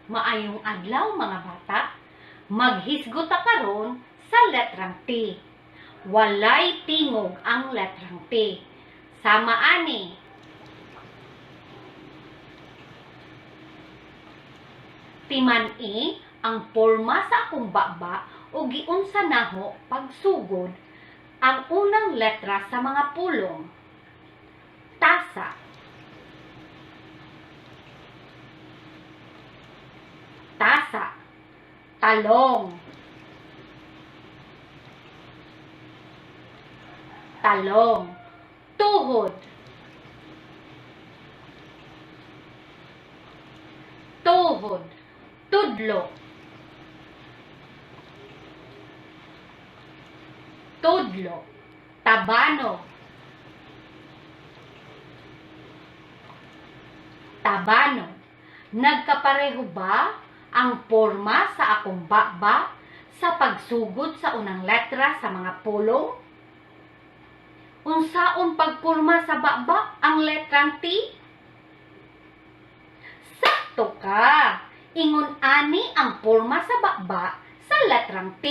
Maayong adlaw, mga bata. Maghisgot ta karon sa letrang T. Walay tingog ang letrang T. Sama ani. Timan-i ang porma sa akong baba o giunsa naho pagsugod ang unang letra sa mga pulong. Tasa. Tasa. Talong. Talong. Tuhod. Tuhod. Tudlo. Tudlo. Tabanog. Tabanog. Nagkapareho ba ang porma sa akong baba sa pagsugod sa unang letra sa mga pulong? Unsaon pagporma sa baba ang letrang T? Sakto ka! Ingon ani ang porma sa baba sa letrang T.